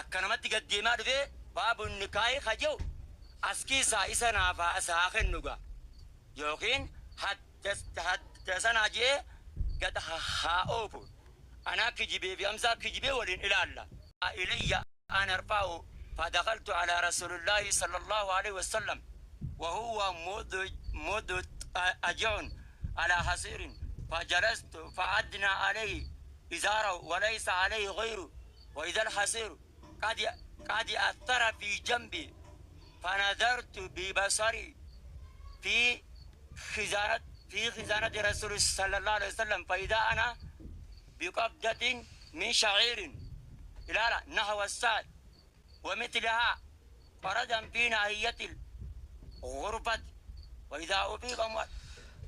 Akkanumatti gad deemaa dhufee baabu nikaahi ka je'u as keessaa isa naaf haa as haa kennu gaa yookiin haddasanaa je'ee gad haa oofu anaa kijibee fi Hamzaa kijibee waliin ilaalla. Ilayya an arfa'u fadakaltu alaa rasuulillaahi sallallaahu aleyhi wasallam wahuwa mudxaji'un alaa hasiirin fajalastu fa'adnaa aleyhi izaarahu walaysa aleyhi gayru وإذا الحصير قد أثر في جنبي فنظرت ببصري في خزانة رسول صلى الله عليه وسلم، فإذا أنا بقبضة من شعير إلى نحو الصاع ومثلها فردا في ناحية الغرفة وإذا أفيق.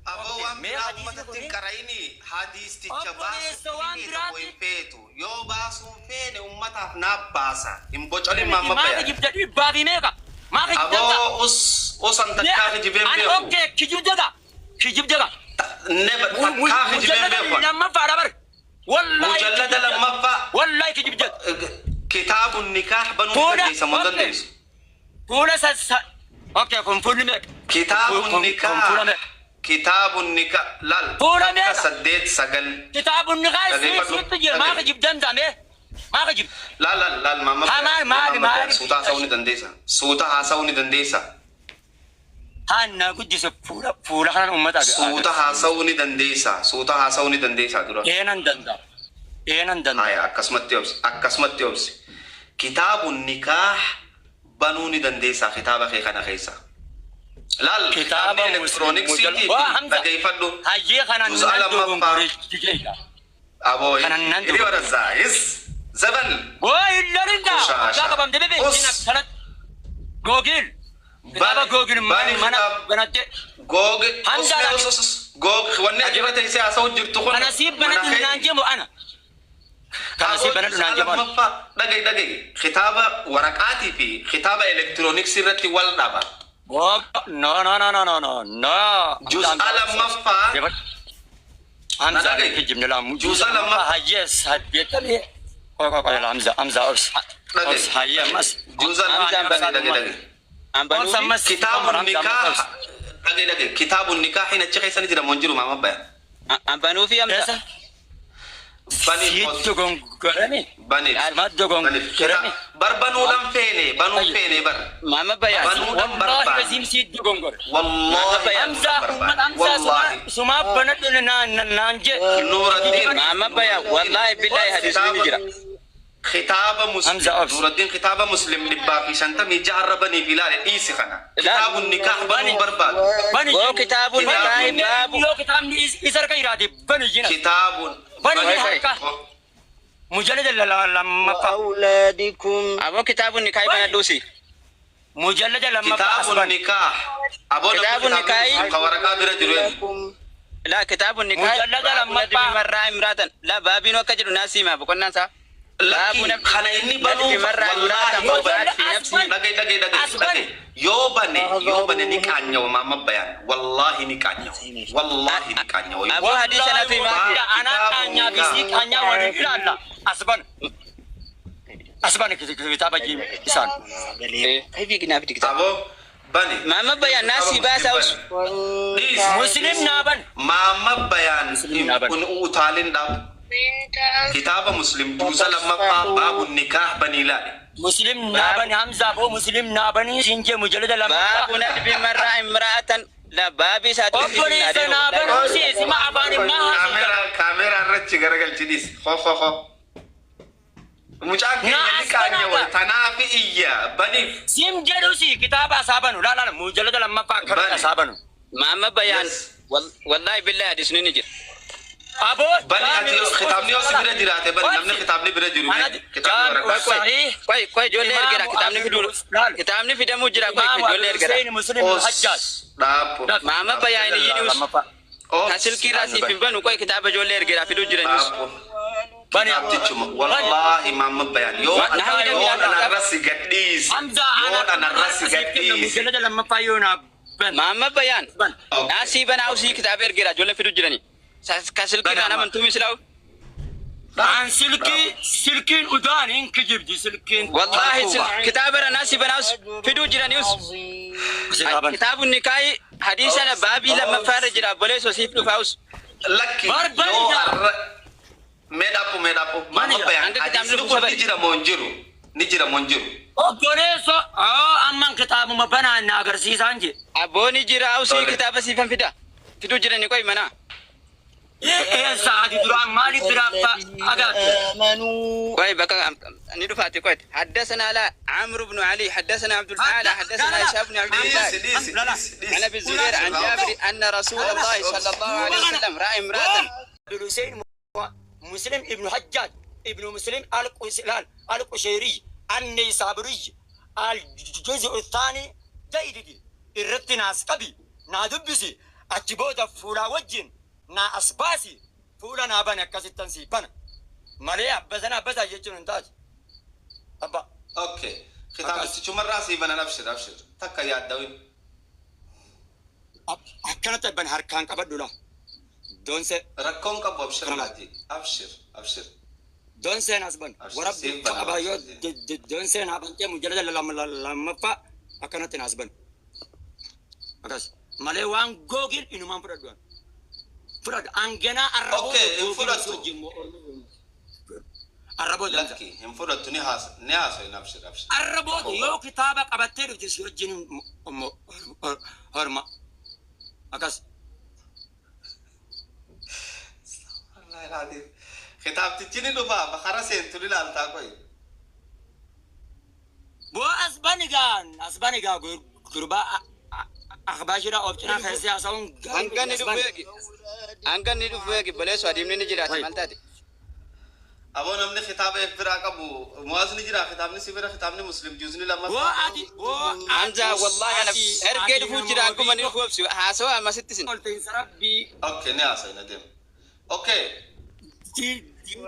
Aboo, waan biraa uummatatti hin qara'ini. Hadiisticha Obboleessa, waan baasuu biraatti- hin feetu. Yoo baasuu feene uummataaf naaf baasa. Hin bocolin, maamma Maa bayan. kijibda? Dhibbaa fi meeqa? Maa kijibda? Aboo, us usan takkaa kijibeen Ani beeku. Okay, kijibdaga. Kijibdaga. Never, takkaa kijibeen beeku. Lammaffaadha bar. Wallaahi. Mujallada lammaffaa. Wallaahi kijibda. Kitaabu nikaah banuu dandeessa moo dandeessu? Fuula sassa. Okay, kun fuulli meeqa? Kitaabu Kun fuula nikaah. meeqa? Kitaabu nikaah laal. Fuula Takka, meeqa? saddeet, sagal. Kitaabun nikaah Dhageeffadhu. sitti jira. Maa kijibdan ta'ame? Maa kijibda? Laal, laal, laal, maamma Haa, bayan. maali, maali, Maamma bayan. maali? Suuta haasa'uu ni dandeessa. Suuta haasa'uu ni dandeessa. Haan na guddise, fuula kanan uummata. Suuta haasa'uu ni dandeessa. Suuta haasa'uu ni dandeessa dura. Eenan danda'a. Eenan danda'a. Haya, akkasumatti obsi. Akkasumatti obsi. Kitaabu nikaah banuu ni dandeessa kitaaba kee kana keessa. Laal, Kitaaba kitaabni elektirooniksiitii Waa fi Hamza. dhageeffadhu. Hayyee, kanan Juz'a nan lammaffaa. dogongore jechuudha. Aboo, Kanan nan hiri warra yes. Zabal. Waa hin lalinda. Qoshaasha. Waggaa qabamte bebe. Us. Akkanatti. Google. Kitaaba Google Bani mana kitaab- banatte. Google. Hamza. Us, us, us, us. Google. Wanni achirra teessee haasa'u jirtu kun. Kana siif banadhu mana kee- naan jemu ana. Kana siif banadhu naan jemu ana. Lammaffaa, dhagahi, dhagahi, kitaaba waraqaatii fi kitaaba elektirooniksii irratti wal dhaba. Oh, no, no, no, no, no, no, no. Juz'a lammaffaa. Hamza, Dhagahi. kijibni laamu. Juz'a lammaffaa. Hayyee saddeettamii. Qoy, qoy, qoy, Hamza, Hamza, obs. Dhagahi. Obs, hayyee ammas. Juz'a Hamza, lammaffaa, dhagahi, dhagahi. Obs ammas. Kitaabu Hamza, nikaah, obs. dhagahi, dhagahi, kitaabu nikaahin achi keessa ni jira moo hin jiru, maama baya? Ambanuu fi Hamza. Eessa? Bani. Sitti gongorame. Bani. Maaltu dogongorame? Bar banuudhaan feene, banuun feene bar. Maama bayaan. Banuudhaan Wallaahi barbaanne. baziim sitti dogongore. Wallaahi Hamza, barbaanne. Hamza, Wallaahi. sumaa banadhu naan jee. Nuuraddiin. Maama bayaan. Wallaahi billaahi hadiisni ni jira. Kitaaba Muslim. Hamza, obs. Nuuraddiin, kitaaba Muslim 156rra baniif ilaale, dhiisi kana. Kitaabu nikaah banuu barbaadu. Bani. Boo, kitaabun nikaahi baabu. Yoo kitaabni isa harka jiraate bani jina. Kitaabun. Bani Bani. harka. Mujallada lammaffaa. وأولادكم. Aboo, kitaabun nikaahi banadhuusi. Mujallada lammaffaa as Kitaabun bani. nikaah. Aboo, namni Kitaabun kitaabni nikaahi- Muslim ka waraqaa bira jiru eenyu? Laa, kitaabun nikaahi. Mujallada lammaffaa. Marraa imraatan. Laa, baabiin akka jedhu naas hima boqonnaan isaa. Lakki, kana inni banuu marraa wallaahi imraatan yoo bane fi nafsi. Dhagahi, dhagahi, dhagahi, As bani. dhagahi, yoo bane, yoo bane ni qaanyawa, maama bayaan. Wallaahi ni qaanyawa, wallaahi ni qaanyawa. Aboo, hadiisa natu himaa. Anaa qaanyaa fi sii qaanyaa waliin ilaalla. As bani. As bani kitaaba isaan. Kayfi ginaaf digta. Aboo, bani. Maama bayaan naasii baasaa us. Dhiisi. Muslim naa bani. Maama bayaan Muslim naa bani. kun utaalin dhaab. Kitaaba Muslim juuza lammaffaa baabu nikaah banii ilaali. Muslim naa bani, Hamza boo, Muslim naa bani siin jee, mujallada lammaffaa. Baabu nadbi marraa imraatan. La, baabii isaatti. Obboleessa, naa bani si sima afaan maa haasofta. Kaameraa, kaameraa irratti garagalchi, dhiisi. Ho ho ho. Mucaan keenya Naa ni as qaanyawa. banaa. Tanaafi iyya baniif. Sim jedhu si kitaaba asaa banu, laala laala, mujallada lammaffaa akkamitti Bani. asaa banu. Maama bayaan. Yes. Wallaahi billahi hadiisni ni jira. Aboo. Bani, ati kitaabni yoo si bira jiraate bani, namni kitaabni bira jiru mee? Kitaabni waraqaa. Sahih. Qoy, qoy, ijoollee ergeera, kitaabni fiduu, kitaabni fidamuu jira, qoy, ijoollee ergeera. Hussein Muslim Os Hajjaj. dhaabbo. Maama bayaan iyyini us. Lammaffaa. Os. Kan silkii irraa siif hin banu, qoy, kitaaba ijoollee ergeera fiduu jiran us. Dhaabbo. Bani. Kitaabtichuma wallaahi, maama bayaan, yoo Nama yoo anarra si gadhiise, Hamza. yoo anarra si gadhiise. Mujallada lammaffaa yoo naa ban. Maama bayaan. Ban. Naasii banaa usii, kitaaba ergeera ijoollee fiduu jirani. Ka silkii irraa Banama. naman tuumi silaa'u. An silkii silkiin udaan hin kijibdi silkiin Wallaahi tarkuuba. Kitaaba ranaasi banaus fiduu jiranius. Qaban. Kitaabu nikaahi hadiisa baabii lammaffaa irra jira obboleessoo siif dhufaus. Lakki Barbari yoo jaa. har'a mee dhaabbu mee dhaabbu Mani Maamma Bayaan Hanga kitaabni hadiisni dhufu kun ni sabari. jira moo hin jiru? Ni jira moo hin jiru? Obboleesso amman kitaabuma banaan na agarsiisaan je. Abbooni jira usii Tole. Kitaaba siifan fida. Fiduu jirani qoy mana. Eessa ati duraan maaliif biraa agaatte? آمنوا Qoy bakka ni dhufaati qoy. حدثنا لا عمرو بن علي حدثنا عبد الأعلى حدثنا هشام بن عبد الله Dhiisi dhiisi dhiisi dhiisi. عن ابي الزبير عن جابر ان رسول الله صلى الله عليه وسلم راى امراه حسين مسلم ابن حجاج ابن مسلم القسلان القشيري النيسابوري الجزء الثاني جيدي الرت ناس قبي نا دبسي أتبودا فولا وجين نا أسباسي فولا نا بنا كاسيتان سي بنا مالي أبزنا أبزا يجون انتاج أبا. Okay. Kitaabtichumarraa sii banan abshir abshir. Takka yaaddawin. Akkanatti abban harkaan qabadhu la doonse. Rakkoon qabu abshir Kana. laati. Abshir abshir. Doonseen as ban Abshir, warabbi siif bana, ka'aba yoo abshir. doonseen haa bantee mujalada lammaffaa akkanatti naas ban akkas malee waan googil inumaan fudhadhu an fudhadhu angenaa arraboo. Okay, hin fudhattu. Arraboo dansa. Lakki hin fudhattu ni haasa ni haasayin abshir abshir. Arraboo yoo kitaaba qabattee dhufte si wajjin horma akkas. Wallaahi laatiin. Kitaabtichi ni dhufaa bakara seentu ni laaltaa qoy. Boo as bani gaan as bani gaa gurbaa akbaashira of cinaa keessee haasa'uun Hanga ni dhufu eegi. Hanga ni dhufu eegi obboleessoo adiimni ni jiraata maal taate? Aboo namni kitaaba if biraa qabu muwaasni jira kitaabni si bira kitaabni muslim juuzni Boo lammaffaa. ati boo. Hamza wallahi ana ergee dhufuu jira akkuma ni dhufu obsi haasawa ammasitti sin. Olteensa rabbii. Okay ni haasayin adeemu. Okay.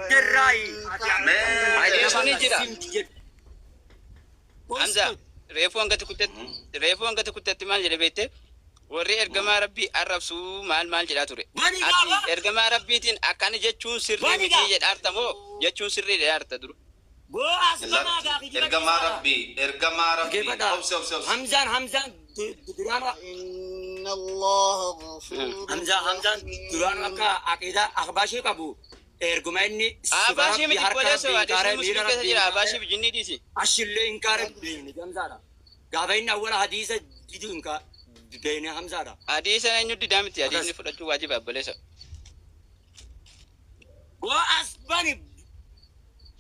Dirraayi. Hadiisni jira. Hamza reefuu hangati kuttetti maal jedhe beekte warri ergamaa rabbii arrabsuu maal maal jedhaa ture. Bani Ati gaaba. Ergamaa rabbiitiin akkana jechuun sirrii Bani miti gaa. jedhaarta moo jechuun sirrii jedhaarta duru. Boo as banaa gaa Lakki ergamaa rabbii ergamaa rabbii obsi obsi obsi. Hamzaan Hamzaan duraan إن الله غفور Hamzaan Hamzaan duraan akka aqiidaa akbaashii qabu erguma inni Abaashii miti obboleessoo hadiisni musliim keessa jira abaashii jinnii dhiisi. Ashillee hin kaare beekne Hamzaadha. Gaafa inni awwala hadiisa diduu hin beekne Hamzaadha. Hadiisa eenyu didaa miti hadiisni fudhachuu waajiba obboleessoo. Boo as bani.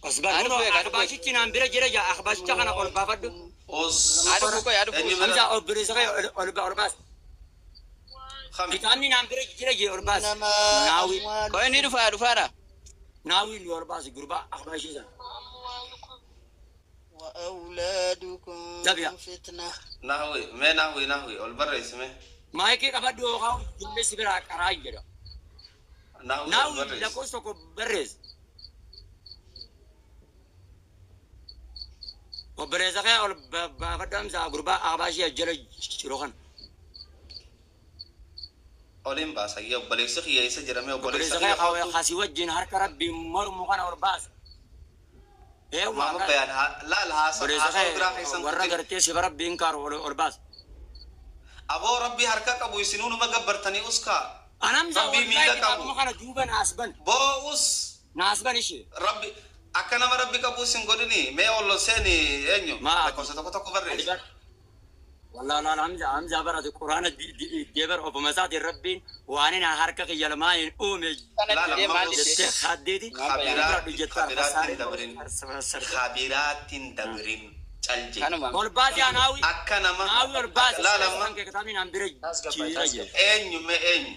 As bani. Adu fuudhe, adu fuudhe. Akbaashichi naan bira jira jaa akbaashicha kana ol baafadhu. Os. Adu fuudhe, adu fuudhe. Eenyu bira? Hamzaa obboleessa kee ol ol baas. Kami. Kitaabni naan bira jira jee ol baas. إنما Naawi أموالكم Qoy ni dhufaa dhufaara. naawi ni ol baas gurbaa akbaashii sana. وأولادكم Dabi'a. فتنة. Nahwi mee nahwi nahwi ol barreessi mee. Maayikii qabadhu yookaan ijoollee si biraa qaraa jedha. Nahwi ol Naawi barreessi. Lakkoofsa tokko barreessi. Obboleessa kee ol baafadhu Hamzaa gurbaa akbaashii jala jiru kana. Oliin baasa ayya obboleessi kiyya eessa jira mee Obboleessa obboleessa kee kiyya kootu. kasii wajjin harka rabbii mormu kana ol baasa. Eewwa Maama Bayaan laal haasa obboleessa haasa biraa kee keessan warra kutin. gartee sifa rabbiin kaaru ol baasa. Aboo rabbii harka qabu isinuu numa gabbartanii uskaa. Anamza Rabbii wallahi miila qabu. kitaabuma kana duuba naas ban. Boo us Naas ban ishee. rabbi akka nama rabbi qabu isin godhini mee ol seeni eenyu Maa- lakkoofsa tokko tokko barreessi. Wallah laal Hamza Hamza barate quraana deebar ofuma isaatiin rabbiin waan inni harka kiyya lamaaniin uume Kana Laala, didee maal amma didee? jettee haddeeti. Kabiraatti dabrin. Kabiraattiin dabrin calje. Kanuma. Ol baasii anaawi. Akka nama Naawi ol baasii. laal amma Kitaabni naan bira jira jira. Eenyu mee eenyu.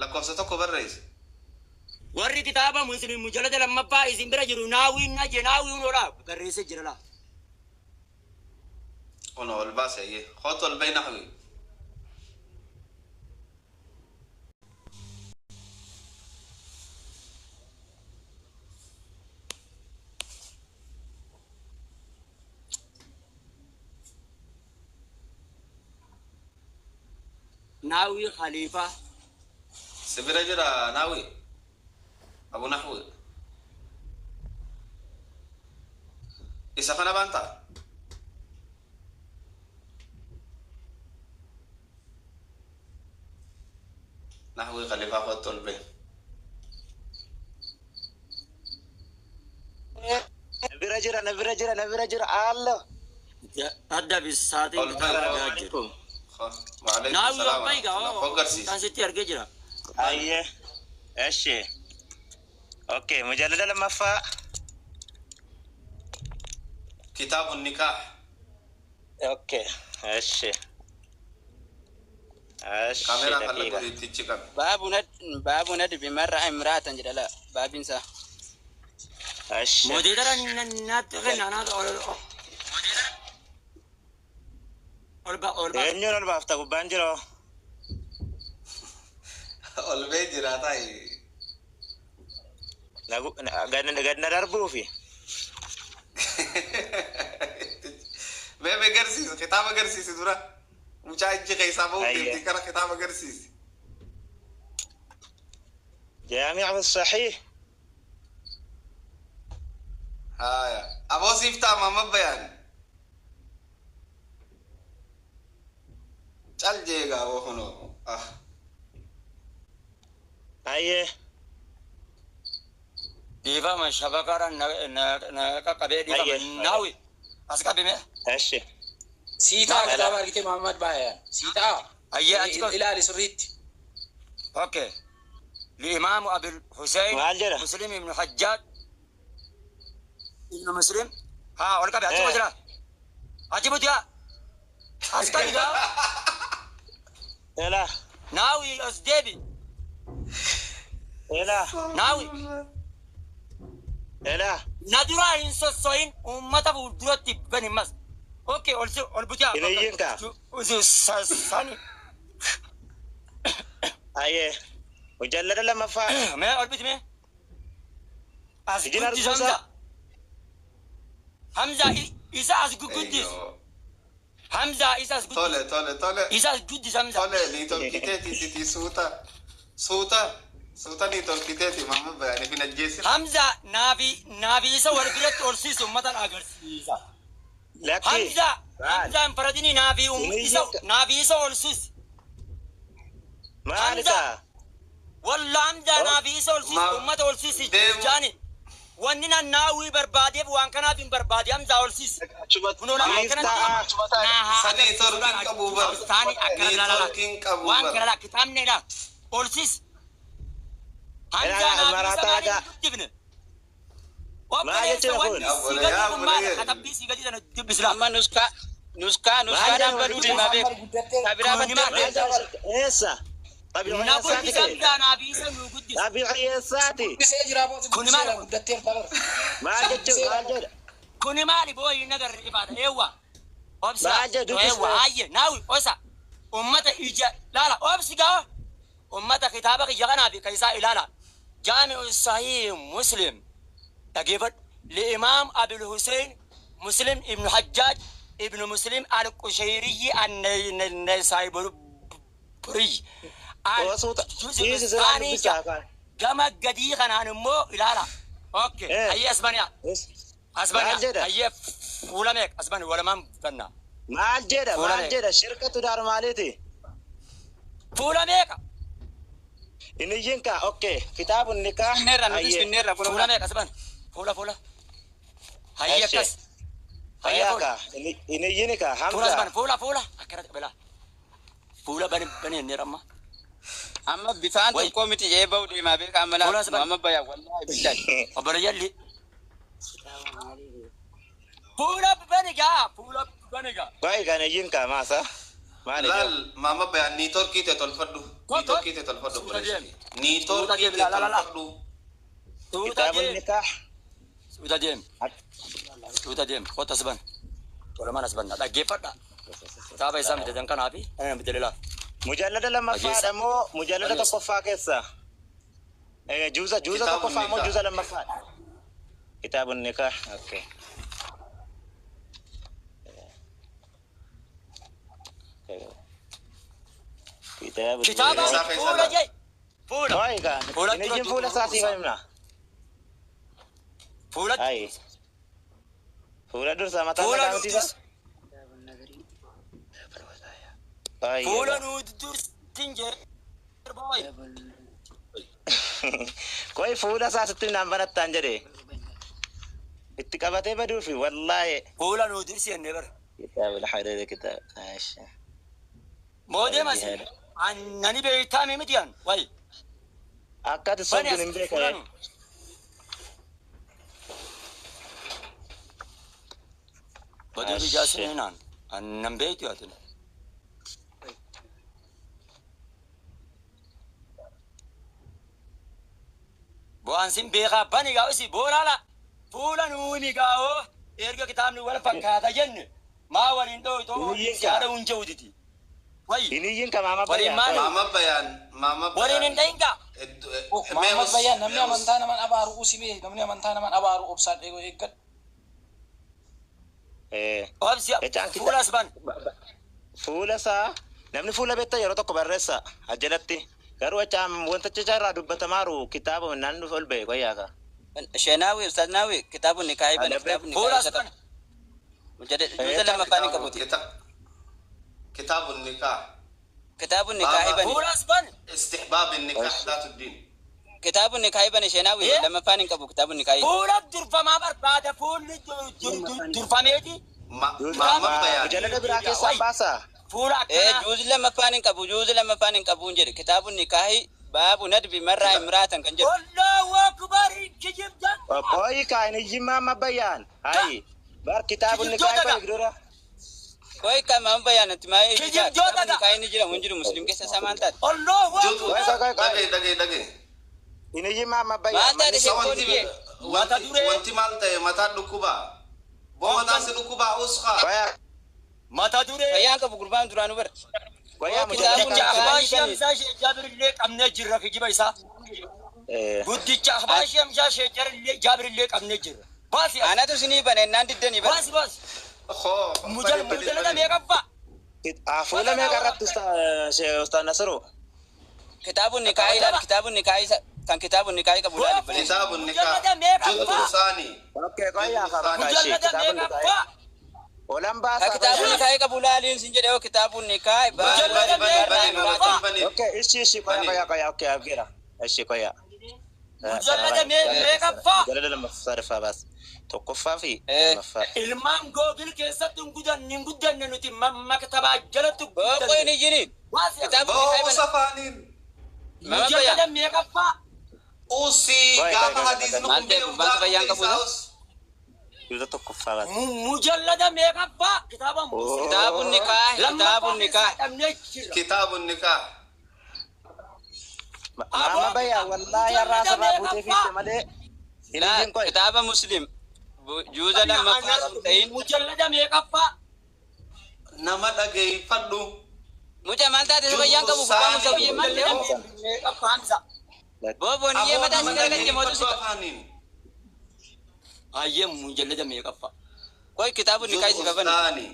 Lakkoofsa tokko barreessi. Warri kitaaba muslim mujalada lammaffaa isin bira jiru naawiin na je naawiin oolaa barreessee jira laa. Ono ol baase ayyee kootu ol bayi nahwi. Naawii Khaliifaa. Si bira jira Naawi. Abu Nahwi. Isa kana baanta? Nahwi Khaliifaa kottu ol bahi. Bira jira, na bira jira, na bira jira. Allah. Adda bisaatiin Ol bahi. argaa jiru. Waalaikum Naawii ol salaam bahi gaa. warahmatullah. Koo garsiisi. Kan sitti argee jira. Ayyee. Eshi. Okay, mujallada lammaffaa. Kitaabu nikaah. Okay, eshi. Eshi, Kaameeraa kan daqiiqa. lakkoofsichi qabe. Baabu nadbi marra imraatan jedha la baabiin isaa. Eshi. Mootii natti kenna naatu ol ol ba ol ba. Eenyuun ol baafta gubbaan jiroo? Ol bee jira taa'i. Gad na darbuufi. Mee mee garsiisi kitaaba garsiisi dura. Mucaa ijji keessaa bahu Ayyee. deemti kara kitaaba garsiisi. Jaamicu saxiix. Haaya. Aboo siif ta'a maama bayaan. Cal jeegaa aboo kunoo. Ah. Ayyee. Dhiifama shabakaadhaan na qaqqabee dhiifama. Ayyee. Naawii as qabime. Eshi. Siitaa kitaaba argite Muhammad Baayaan. Siitaa. Ayyee achi qabi. Ilaali sirriitti. Okay. لإمام أبي الحسين Maal jedha? مسلم بن حجاج ابن مسلم ها ولك أبي أجيبه Eh. جرا أجيبه جرا أسكت جرا Elaa. ناوي أسدبي Elaa. ناوي Elaa. ندرا إن سوين أمته بدرتي بني مس أوكي ألسي ألبتيا Inayyin kaa. ساني Ayyee. Mujallada lammaffaa. ما ألبت ما Ijin أسكت arguusaa. حمزة حمزة إذا أسكت Eeyyoo. حمزة إذا أسكت Tole tole tole. إذا أسكت حمزة Tole ni tolkiteeti titi suuta. Suuta. Suuta ni tolkiteeti maama bayaan ifin ajjeesin. Hamza naafi isa wal biratti horsiisu ummatan agarsiisa. Lakki. Hamza Maal? Hamza hin faradini naafi isa naafi isa horsiisu. Maal Hamza. kaa? Walla Hamza naafi isa horsiisu ummata horsiisu Deemu. jaani. Wanni nan naawii barbaadeef waan kanaaf hin barbaade Hamza horsiisu. Kunoo nama Siif akkana ta'a. naa haa Sanii torkiin qabu bar. Taani akkana Ni lala torkiin qabu waan bar. kana laa kitaabneedha. Horsiisu. Hamza Ilaa naafi isa maraataa maaliif gaa. hin dubbifne? Maal Obboleessa jechuudha kun? wanni si Obboleeyyaa, gadi kun maali? obboleeyyaa. Katabbii si gadi sana dubbisla. Amma nuskaa nuskaa Maal nuskaa baduu deemaa beeku. Kabiraa Kuni battee maal? deemta. Eessa? Na Xabiici guddis eessaati kee? Hamzaa naaf isa nu guddis. Xabiici eessaati? Guddisee jira booti Kuni maal guddiseera kun? guddatteerta bara. Maal jechuun maal jedha? Kuni maali booyi nagarre ifaadha eewwa. Obsa Maal jedhu dubbis eewwa ayye naawi osa. Ummata ija laala obsi gaa. Ummata kitaaba kiyya kanaa fi kan isaa ilaala. Jaami'u Sahih Muslim. Dhageeffadhu. Li'imaam Abil Hussein Muslim ibn Hajjaj ibn Muslim al-Qushayriyi an-Naysaburi. Osuuta. Dhiisi sirraa dubbisaa afaan. Gama gadii kanaan immoo ilaala. Okay. Eh. Hayyee Asmaniyaa. Maal Asmaniyaa. jedha? Hayyee fuula meeqa? Asmani walamaan banna. Maal jedha? Fuula Maal meeqa? jedha? Shirkatu daar maaliiti? Fuula meeqa? Inni yinka okay. Kitaabu nikaa. Finneerra nutis Ayyee. finneerra kun Fuula meeqa Asmani? Fuula fuula. Hayyee Eshi. akkas. Hayyee Hayyaa fuula. kaa. Inni yinika Fuula Asmani Hamza. fuula fuula. Akkanatti bilaa. Fuula bani bani inni ramma. Amma bifaan Wai. tokkoo miti jee bahu deemaa beeka amma Fuula laa Asmani. Muhammad Bayaan wallaahi billahi. Obboleeyyalli. Fuula bani gaa. Fuula bani gaa. Baay'ee kan yinka maasa. Maali Laal jedhu? maama bayaan ni torkiite tolfadhu. Ni Kot, kot. torkiite tolfadhu Suuta obboleessa. deemi. Ni Suuta torkiite deemi la la la. tolfadhu. Suuta Kitaabu deemi. nikaa. Suuta deemi. Suuta deemi. Kottu as bani. Walumaan as banna. Dhaggeeffadha. Kitaaba isaa bitatan kanaa fi ana bitale laal. Mujallada lammaffaadha moo mujallada Dhageessa. tokkoffaa keessa? Juuza juuza Kitaabu tokkoffaa moo nikaa. juuza lammaffaadha? Kitaabu nikaa. Okay. Kitaaba. Kitaaba Isaa keessa fuula laal. jee. Fuula. Wayi kaa. Fuula Inni dura ijjiin fuula isaa siif himna. Fuula Ayi. Fuula dursa mataa fuula mataa nu miti dursi. Ayi. Fuula nu dursin jee. Koi fuula isaa sitti naan banattaan jedhe. Itti qabatee baduufi wallaahi. Fuula nu dursi jennee bara. Kitaaba alhariira kitaaba. Aasha. Moodee masi. Annani beektaa miti yan. Wayi. Akka ati Bani sobduun hin as fuula beekne. nu. Baduu Aasha. ijaasin naan. Annan beektu yaatin. Bu'aan sin beekaa bani gaa isi boolaala. Fuula nuuni gaa'oo erga kitaabni wal fakkaata jenne maa waliin dhooytoo Inni si haadha hunja uditi. Wayi Inni iyyiin ka maama waliin bayaan. maali? Maama bayaan. Maama Waliin hin bayaan. dhahin gaa. Muhammad Bayyaan namni amantaa naman abaaru usimee namni amantaa naman abaaru obsaan eeguu eeggadhu. Eh. Obsi Echaan kita- fuula as ban. Fuula isaa namni fuula beektaa yeroo tokko barreessa ajalatti. Garuu achaan wanta cicha irraa dubbatamaaru kitaaba naan dhufe ol ba'e qoyyaa ka. Sheenaawi Ustaaz Naawi kitaabu nikaahii bane kitaabu Fuula nikaahii as isa ban. qabu. Juuza lammaffaan hin qabuti. Kitaabu nikaa. Kitaabu nikaahii bane. Fuula as ban. Istihbaab nikaa dhaatu diin. Kitaabu nikaahii bane Sheenaawi Eh? lammaffaan hin qabu kitaabu nikaahii. Fuula durfamaa barbaada fuulli durfameeti. Maama bayaan. Mujalada biraa keessaa baasaa. Fuula Ee akkanaa. juuzi lammaffaan hin qabu juuzi lammaffaan hin qabu hin jedhe kitaabu nikaahii baabu nadbi marraa imraatan kan jedhu. Allahu akbar kijibdan. Qoyi kaa inni iyyiin maama bayyaan. Hayi. Bar kitaabni Kijibdoota kaayee qoyi dura. Koi kama bayaanatti maayee jira Kijibdoota kitaabu dha. nikaahii ni jira hin jiru muslim keessa isaa maal taate? Allahu akbar. Dhagee dhagee dhagee. Inni iyyiin maama Maal bayyaan. taate Isa wanti sheekkoon iyyee? Mata duree. wanti maal ta'e mataa dhukkubaa. Boo mataan si dhukkubaa uskaa. Qoyaa Mata duree. Fayyaan qabu gurbaan duraanuu bara. qoyaa Kitaabni mujalada Guddicha kana. Ahbaashii Hamzaa Sheekh Jaabirillee qabnee jirra kijiba isaa. Eh. Guddicha Ahbaashii Hamzaa Sheekh Jaabirillee qabnee jirra. Baasi as. Anatu isinii bane innaan diddanii bara. Baasi baasi. Hoo. Mujallada meeqaffaa? Fuula meeqa irratti Ustaaz Nasiru? Kitaabu nikaahii ilaali kitaabu nikaahii kan kitaabu nikaahii qabu ilaali baleessa. Kitaabu nikaa. Juzu saanii. Okay qoyaa ka bakka ishee Mujallada kitaabni kaayee. meeqaffaa? Olan Ka baasaa kitaabu qoyaa. nikaahii qabu ilaaliin sin jedhe yoo kitaabu nikaahii baabu Bani Mujallada bani nadbi marraa bani imraatan. Nuraddiin bani. Okay ishi ishi qoyaa qoyaa qoyaa okay abgeera. Ishi qoyaa. Mujallada meeqaffaa? Mujallada lammaffaa sadaffaa baas. Tokkoffaa fi Eh. lammaffaa. Ilmaan googil keessatti hin guddanne hin guddanne nuti maktabaa jalatti Booqoo hin guddanne. iyyini. Baasi as. Kitaabu nikaahii Boo bane. safaaniin. Mama Mujallada bayaan. meeqaffaa? Usii Wayi, gaafa wayi, hadiisni Maal kun ta'e beeku gurbaan gaafa fayyaan qabu isaa isa? us. Juuza tokkoffaa baas. Mujallada meeqaffaa? Kitaaba Muslim. Kitaabu nikaahii kitaabu Lammaffaa keessaa nikaahii. dhabnee jirra. Kitaabu nikaa. Maama bayyaa wallaahi har'aa sabaa buutee fiitte malee. Hin Laa iyyiin qoyi. kitaaba muslim juuza lammaffaa sun ta'in. Mujallada meeqaffaa? Nama dhageeffadhu. Mucaa maal taate isa fayyaan qabu gurbaan musawiyyee maal ta'e? Mujallada meeqaffaa Hamza? Booboon iyyee Aboo mataa nama si garagalche mootu si dhageeffadhu afaaniin. Ayyee mujallada meeqaffaa? Koi kitaabu nikaahii si Juzu bane. saanii.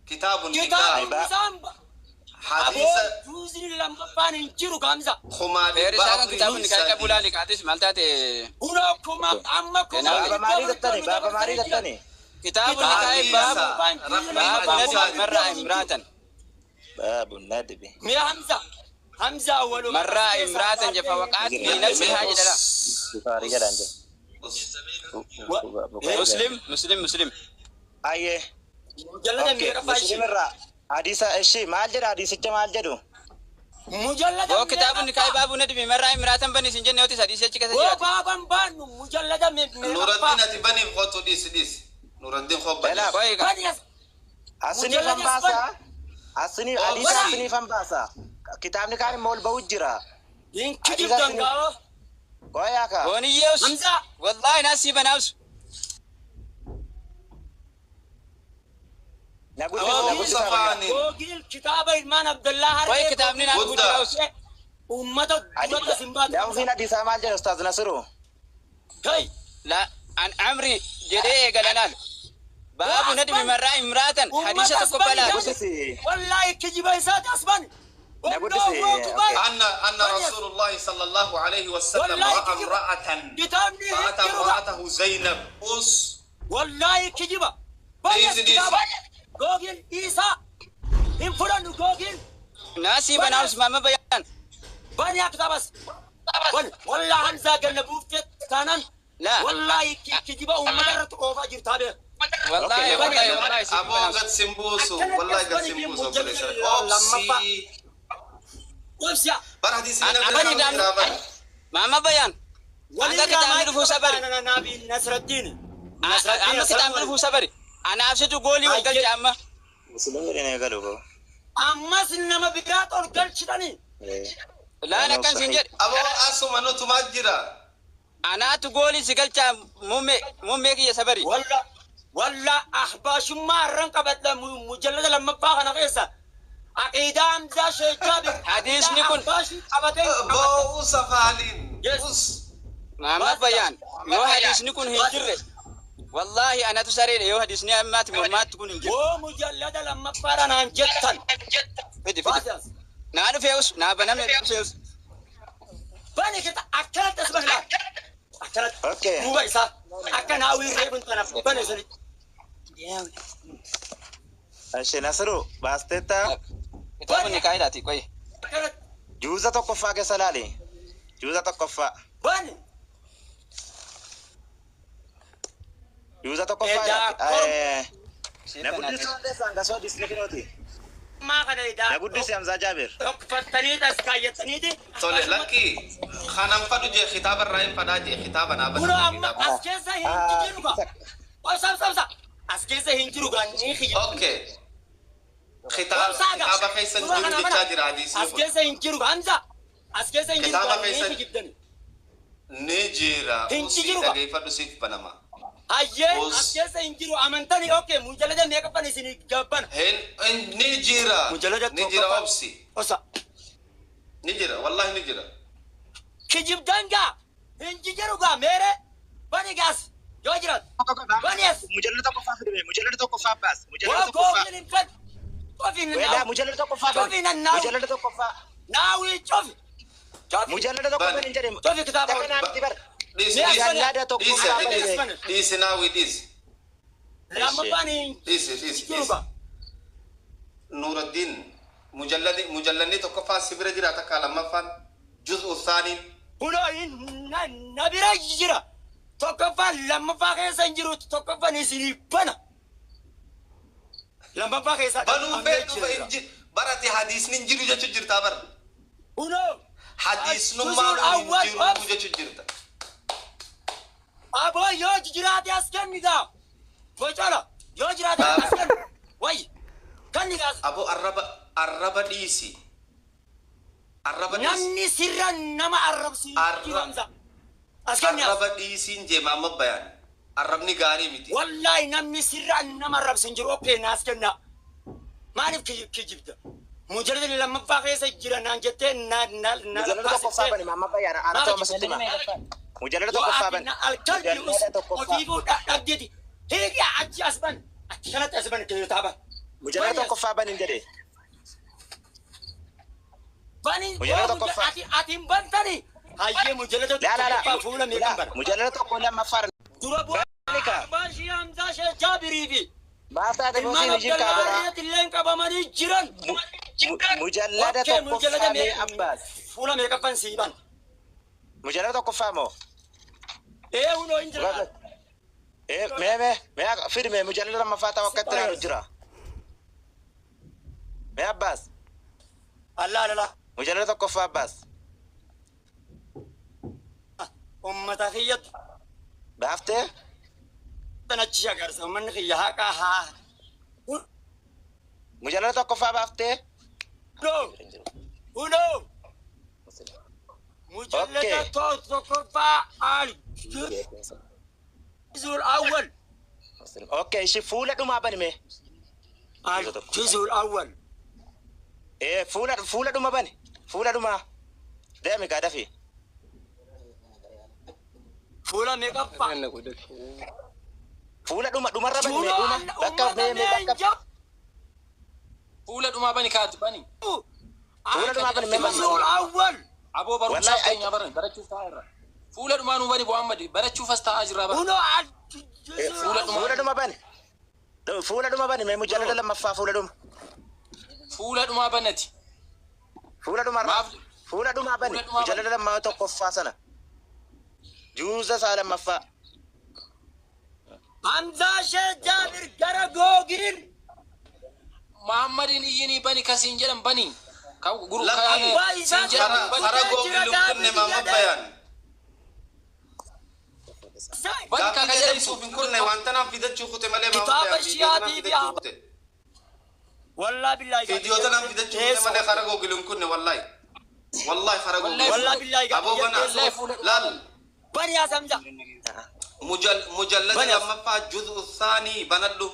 Kitaabu nikaa. Kitaabni isaan aboo Hadiisa juuzni lammaffaan hin jiru Hamza. kumaa Feeri dhibba isaa kan afurii kitaabu fi nikaahii qabu sadii. laali kaatis maal taate? Kunoo kuma amma kuma Baaba maalii jettani? Baaba maalii jettani? Kitaabu nikaahii baabu baabu nadbi marraa imraatan. Baabu nadbi. Mee Hamza Hamza waluma Marraa imraatan jefa waqaat fi nafsihaa jedhala. Bukaarii jedhaan jira. Muslim muslim muslim. Ayyee. Mujallada Okay, meeqaffaa Muslim ishee? irraa hadiisa ishi maal jedha hadiisicha maal jedhu? Mujallada Boo kitaabu nikaahii baabu nadbi marraa imraatan bani sin jenne yooti sadii achi keessa Boo jiraate. baaban baannu mujallada meeqaffaa? Nuraddiin ati baniif qotu dhiisi dhiisi. Nuraddiin koo Elaa. baniif. Koi Bani as Asiniifan baasaa. Asiniif hadiisa asiniifan baasaa. Kitaabni kaan immoo ol ba'u jira. hin kijibdan gaa'oo. Qoyaa ka. Booniyyeus. Hamza Wallaahi naasii banaabsu. Na guddisa na Aboo guddisa qoyaa. safaaniin. Googil kitaaba ilmaan Abdallaa Koi Harree kitaabni naan Guddaa. guddiraus. uummata duratti isin baatu. Daawwiin hadiisaa maal jedha Ustaaz Nasiru? Kai La an amri jedhee eegalanaan. Baabu nadbi marraa imraatan hadiisa tokko balaa. Guddisi. Wallaahi kijiba isaati asban. Na guddisi. Okay. أن رسول الله صلى الله عليه وسلم رأى امرأة Kitaabni hin فأتى jiru gaa. امرأته زينب أس Wallaahi kijiba. Bani as Dhiisi, dhiisi. kitaaba. Googil dhiisaa. Hin fudhannu googil. Naasii banaaf Maamma Bayaan. Bani haa kitaabas. Wallaa Hamzaa ganna buuftee taanaan. Laa. Wallaahi kijiba uummata irratti oofaa jirtaa beeku. Wallaahi wallaahi wallaahi siif أبو banaaf. قد سمبوسو والله قد سمبوسو أوبسي Obsiya. بر حديث من Bani daamni. Maamma Bayaan. Hanga kitaabni dhufuu sabari. Naabi Nasraddiin. Amma kitaabni dhufuu sabari. Anaaf situ goolii wal galche amma. Musliimni hin galu boo. Ammas nama biraa ol galchitanii. Laan akkan siin jedhe. أبو أسو منو تماجرا Anaatu goolii si galchaa muummee muummee kiyya sabari. Walla walla ahbaashummaa irraan qabadha mujallada lammaffaa kana keessa. Aqiidaa Hamzaa Sheekh Jaabir. Hadiisni kun- Ahbaashii qabatee. بو سفالين Yes. أس Maamma Bayaan yoo hadiisni kun hin jirre. Wallaahi anatu sareedha yoo hadiisni ammaati mormaatti kun hin jirre. Yoo mujallada lammaffaadha naan jettan. Fidi fidi. Naa dhufeus naa baname dhufeus. Bani kita akkanatti as bani laal. Akkanatti. Okay. Duuba isaa akka naawwii reefuun tanaaf bane sanitti. Ishee Nasiru baasteetta Kitaabni nikaahiidhaati qoyi. Akkanatti. juuza tokkoffaa keessa laali. Juuza tokkoffaa. Bani. Juuza tokkoffaa. Edaa Na guddisi waan teessaan gasoo disni finooti. Maa kana edaa. Na guddisi Hamzaa Jaabir. Dhokfattanii as kaayyattaniiti. Tole lakki kanan fadhu jee kitaaba irraa hin fadhaa jee kitaaba naa Kunoo amma bana. as keessa hin jiru gaa. Obsa obsa obsa. As keessa hin jiru gaa ni xiyya. Okay. Kitaaba Obsa gaa. kitaaba keessa hin Suuraa jiru kana jechaa mana. jira hadiisni As kun. keessa hin jiru gaa Hamza. As keessa hin jiru Kitaaba gaa ni keessa- kijibdani. Ni jira. Hin Usii jiru gaa. dhageeffadhu siif banama. Hayyee Os- as keessa hin jiru amantanii okay mujallada meeqa fan isinii gabbana. Hin hin- ni jira. Mujallada Ni jira tokkoffaa. obsi. Obsa. Ni jira wallahi ni jira. Kijibdan gaa hin jiru gaa meere bani gaas yoo jiraatu. Bani as. Mujallada tokkoffaa fidime. Mujallada tokkoffaa baas. Mujallada Waa tokkoffaa. googil hin fedhu. Cofi hin Weelaa naawu. mujallada tokkoffaa Cofi bani. nan naawu. Mujallada tokkoffaa. Naawii cofi. Cofi. Mujallada tokkoffaa Bani. hin jedhemu. Cofi kitaaba. Takka naa miti bar. Dhiisi Ni as dhiisi. Mujallada Dhiisi tokkoffaa ati dhiisi. bani. Dhiisi naawwi dhiisi. Lammaffaan hin Dhiisi dhiisi jiru dhiisi. gaa. Nuuraddiin mujalladi mujallanni tokkoffaa si bira jira takka lammaffaan juz'u saaniin. Kunoo hin na bira jira. Tokkoffaan lammaffaa keessa hin jiru tokkoffaan isinii bana. Lammaffaa keessa Banuu feetu hin jiru. Barate hadiisni hin jiru jechuu jirta bara. Kunoo Hadiisnummaan hin jiru jechuu jirta. aboo yoo jiraate as kenni gaa. Bocola yoo jiraate as kenni. Wayi kenni gaas. Aboo arraba arraba dhiisi. Arraba dhiisi. Namni sirra nama arrabsu hin jiru Hamza. As kenni as. Arraba dhiisiin jeema amma bayaan. Arrabni gaarii miti. Wallaahi namni sirra nama arrabsu hin jiru okkee naas kenna. Maaliif kijibda? Mujalladni lammaffaa keessa jira naan jettee na na na Mujallada tokkoffaa bani Maamma Bayaan ana ta'u amasitti hima. Mujallada tokkoffaa bani. Mujallada tokkoffaa. Ofiifuu dhabdeeti. Hiiki achi as ban. Achi kanatti as ban kitaaba. Mujallada tokkoffaa bani hin jedhe. Bani Mujallada tokkoffaa. ati ati hin bantani. Hayyee mujallada Laa laa laa. tokkoffaa fuula meeqan bana? Mujallada tokko lammaffaa. Dura bu'aa Bani ka. Baashii Hamzaa Sheekh Jaabirii fi Maaf taate ilmaan boosiin hojii kaabara. Abdallaariitti illee qabamanii jiran. Mujallada Okkee, mujallada tokkoffaa mee Abbaas. Fuula meeqaffan sii ban? Mujallada tokkoffaa moo? Ee hunoo hin jira. Ee mee mee mee fidi mee mujallada lammaffaa ta'u akkatti ilaalu jira. Mee Abbaas. Allah Allah. Mujallada tokkoffaa Abbaas. Ummata kiyyatti Baaftee? achi agarsiisa. Uummanni kiyya haqa haa. Mujallada tokkoffaa baaftee? Hunoo. Hunoo. Mujallada Okay. tokkoffaa al juzul awwal. Okay, ishii fuula dhumaa bani mee. Al juzul awwal. Ee fuula fuula dhuma bani. Fuula dhumaa. Deemi kaa dafii. Fuula meeqaffaa? Fuula dhuma dhumarra bani mee Junoo dhuma. Bakka uummata mee mee bakka. mee Fuula dhumaa bani kaati bani. Fuula dhumaa bani mee الجزء الأول Aboo barumsaaf Wallahi, keenya baran barachuuf taa'aa irra. Fuula dhumaa nuu bani Muhammad barachuuf as taa'aa jirra bara. هنا الجزء Fuula الأول dhumaa Fuula dhuma bani. Fuula dhuma bani mee mujallada lammaffaa fuula dhuma. Fuula dhumaa banati. Fuula dhumarra. Maaf Fuula dhumaa bani. Fuula dhumaa bani. Mujallada lammaa tokkoffaa sana. Juuza isaa lammaffaa. حمزة شيخ جابر gara Google Muhammadin iyyinii bani kasiin jedhan bani. Ka guru Lakki. Abbaa isaa siin jedhan Kara bani. kara Google hin kunne Maamma Bayaan. Bani ka Gaaffii ka jedhamtu. jedhamsuuf hin kunne wanta naaf fidachuu kute malee Maamma Kitaaba Bayaan viidiyoo tanaaf Shiyaatii fi fidachuu kute. والله بالله Viidiyoo tanaaf fidachuu kute malee kara Google hin kunne wallahi. Wallahi kara Google. والله بالله Aboo bana Wallahi fuula dhumaa laal bani. بني يا سمجة mujallada Bani. lammaffaa juz'u saanii banadhu.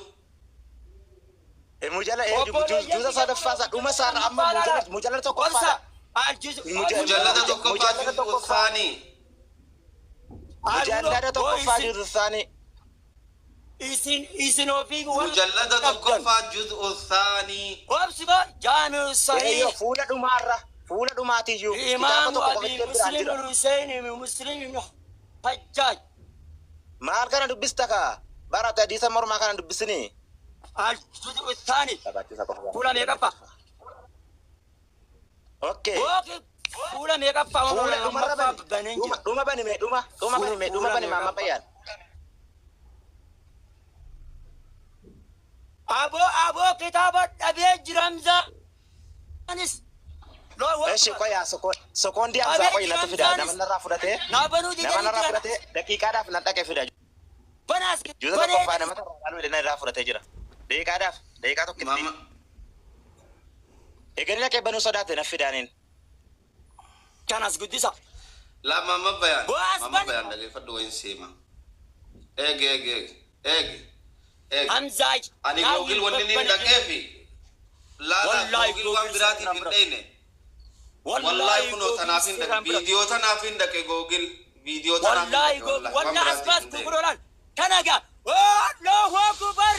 Mujalla juuza sadaffaa isaa dhuma isaarra amma mujallada mujallada tokkoffaadha. الجزء Mujallada tokkoffaa Mujallada juz'u tokkoffaa. saanii. Mujallada tokkoffaa juuza isaanii. isin isin ofii Mujallada tokkoffaa juz'u saanii. وابسبا جامع Eeyyoo الصحيح fuula dhumaarra fuula dhumaatiyyuu kitaaba الإمام tokko أبي qofattee biraan مسلم jira. الحسين بن مسلم بن حجاج Maal kana dubbista kaa? Barate hadiisa mormaa kana dubbisini. الجزء الثاني Taphachiisa qofa. Fuula meeqaffaa? Okay. Booki fuula meeqaffaa Fuula dhumarra bani. baneen Dhuma jira. dhuma bani mee dhuma dhuma bani mee dhuma bani maamma bayyaan. Aboo aboo kitaaba dhabee jiramza. Anis. Eshi qoyaa sokoondii hamsaa qoyi natti fida nama narraa fudhatee Naa banuu nama didanii narraa jira. fudhatee daqiiqaadhaaf nan dhaqee fida. Banaas Juuza tokkoffaa nama tarraa dhaaluu jedhee irraa fudhatee jira. Daqiiqaadhaaf daqiiqaa tokkitti. Maamma Eeganii dhaqee banuu sodaate na fidaaniin. Kanas guddisa. laa Maamma Bayaan. Boas Maamma bani. Bayaan dhageeffadhu wayin seema. Eegi eegi eegi eegi eegi. Hamzaa. Ani Google wanni inni dhaqeefi laala Wallahi Google waan Google biraatiif hin sirraan dheyne. Wallahi kunoo tanaaf hin dhaqe viidiyoo tanaaf hin dhaqe Google viidiyoo tanaaf hin Wallahi dhaqe wallahi waan walla biraatiif asbaas hin dheyne. kukurolaan kanaga Allahu akbar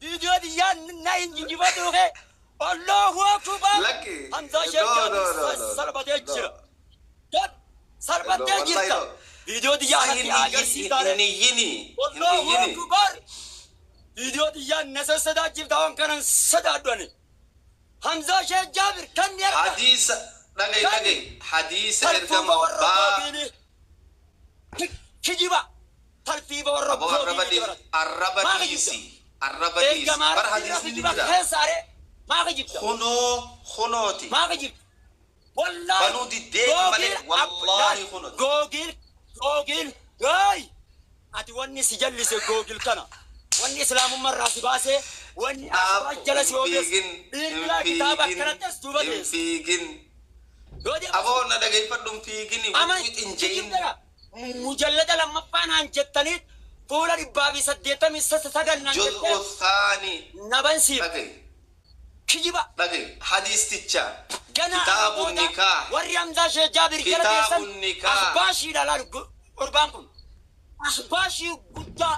viidiyoo xiyyaa na hin jijjiifatu kee Allahu akbar Lakki. Hamzaa No, Sheekh no, Jaabir no, no, no. salphatee No. jira. Salphatee No, jirta. wallahi no. Viidiyoo xiyyaa Hin kanatti agarsiisaare. iyyin hin Allahu iyyini. akbar viidiyoo xiyyaa na sassadaa waan kanan sadaadhu ani. Hamzaa Sheekh Jaabir kan ni arga. Hadiisa dhaga'i dhaga'i hadiisa Tartiiba ergama warra baa koobiini. Kijiba. Tartiiba warra aboo arraba koobiini dhiisi barata. arraba Maa dhiisi kijibda? arraba dhiisi Ergamaa bara rabbii hadiisni ni kijiba jira. keessa aree. Maa kijibda? Kunoo kunooti. Maa kijibda? Wallaahi. Banuu diddeeti malee wallaahi kunooti. Google Google hey! Ati wanni si jallise Google kana. Wanni islaamummaa irraa si baasee wanni asirraa jala si Hin ogeesse. fiigin Dhiirri hin biraa kitaaba fiigin akkanatti as duuba hin teesse. fiigin. Yoo deema Aboo na dhageeffadhu hin fiigin Ama wixwix hin je'in. kijibdara mujallada lammaffaa naan jettanii fuula 189 naan Juz'u jettee saanii naban siif dhaga'i kijiba dhaga'i hadiisticha ganaa kitaabu booda nikaah warri Hamzaa Sheekh Jaabir jala Kitaabu teessan nikaah. asbaashiidha laal gurbaan kun asbaashii guddaa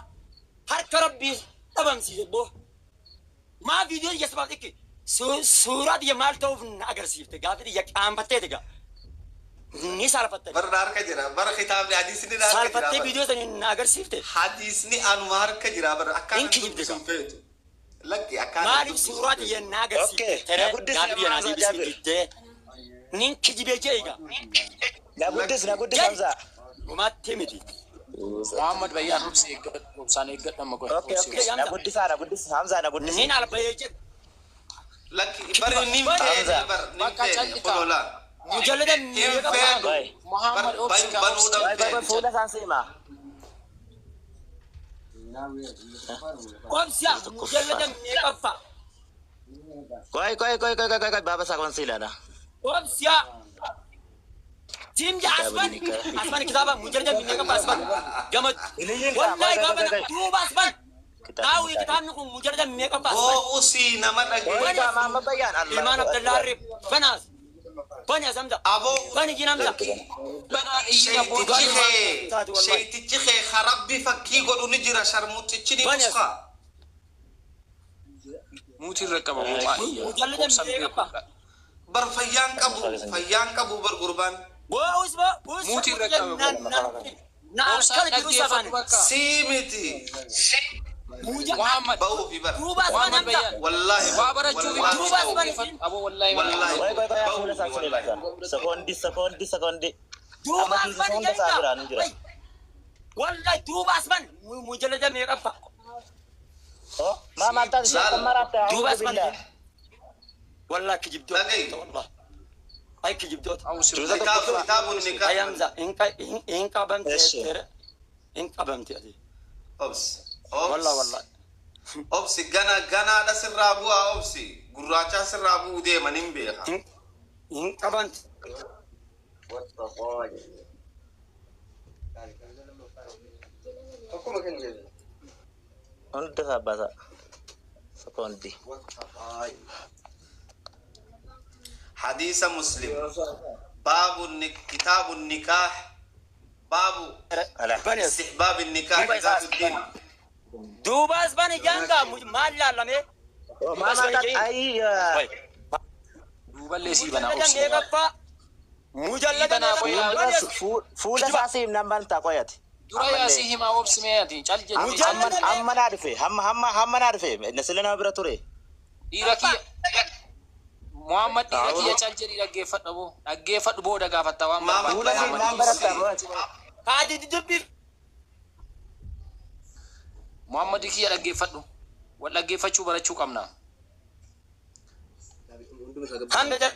harka rabbii dhabamsiise boo maa viidiyoo iyya sabaaf dhikki suuraa xiyya maal ta'uuf na agarsiifte gaafi xiyya qaanfattee tiga ni saalfatte bara harka jira bara kitaabni hadiisni na harka jira saalfattee bara. viidiyoo sanii na agarsiifte Hadiisni anuma harka jira bara akkaan Hin kijibde dubbisuun feetu. Lakki akkaan maaliif dubbisuun suuraa feetu. xiyya na agarsiifte Okay, tere na guddisi gaafi xiyya naa Hamzaa deebisni Jaabir. diddee nin kijibee jee egaa Na guddis na guddis Jedhi. Hamzaa. Dhumaatti miti Muhammad Bayyaan obsi eeggadhu obsaan eeggadhu amma qoy. Okay Obsi okay obsi. na guddisaa na guddis Hamzaa na guddis. nin albayee jedhe Lakki bari nin feene Hamza. bar nin Bakka feene callitaa. kunoo laa. mujallada Hin meeqa feenu. Bay. Muhammad Bar obsi ka obsi. banuudhaan Bay bay bay feene. fuula isaan siima. Obsa mujallada meeqaffaa Qoy qoy qoy qoy qoy qoy baaba isaa kan si ilaala. Obsa Tim ja asban asban kitaaba mujallada meeqaffaa asban gama wallahi baaba duuba asban Naawi kitaabni kun mujallada meeqaffaa asban Boo usii nama Qoy dhageeffadhu. kaa maamma bayyaan Allah. Ilmaan Abdallaa banaas bani asamda Aboo bani jinamda Banaan iyyi abbootii Sheeytichi kee Taate wallahi. sheeytichi kee karabbi fakkii godhu ni jira sharmuxichi ni Bani as- nuskaa. Muutii irra qaba mucaa iyya. Mujallada Obsan meeqaffaa beekudha. Bar fayyaan qabu, fayyaan qabu bar gurbaan. Muutii irra qabe. Obsaan dhaggeeffadhu bakka. Sii miti. Muhammad. Ba'uufi bar. Muhammad Bayyaan. Wallaahi. Waa barachuu fi Wallaahi. dhaggeeffadhu. Aboo wallaahi. Wallaahi. Qoy qoy qoy fuula isaa Ba'uufi sun wallaahi. ilaasa. Sekondi sekondi sekondi. Amma kiisa hunda isaa biraan hin jira. Wallahi duuba asman mujallada meeqaffa? Oh, maa maal taate ishee kan maratte Duuba a'uudhu asman. billah. Wallahi kijibdoota. Dhaga'i. Wallahi. Ay kijibdoota. Kitaaba kitaabun nikaah. Ay Hamza hin qabamte Eshi. hin qabamte ati. Obsi. Obsi. Wallahi wallahi. Obsi gana ganaadha sirraa bu'aa obsi. Gurraachaa sirraa bu'uu deeman hin beeka. Hin qabamte. Hunda isaa baasa. Sekondi. Hadiisa Muslim. Baabu kitaabu nikaah. Baabu Ala. istihbaabi nikaah zaatu diin. Duuba asman jaanga maal laalame? Oh, maa maal taate ayi. Duuballee sii banaa Mujallada obsi. meeqaffaa? Mujallada Banaa qoy meeqaffaa? Fuula isaa siif nan bantaa qoyati. Dura yaasii himaa obsi mee ati cal jedhee cal Amma amma naa dhufe hamma hamma hamma naa dhufe nasila nama bira ture. Dhiira kiyya. Muhammad dhiira kiyya cal jedhii dhaggeeffadhu boo. Dhaggeeffadhu booda gaafatta waan Maama Fuula siif barbaadde. nan barattaa qoyati. Kaadi dubbi. Muhammad kiyya dhaggeeffadhu. Wal dhaggeeffachuu barachuu qabna. Hamza.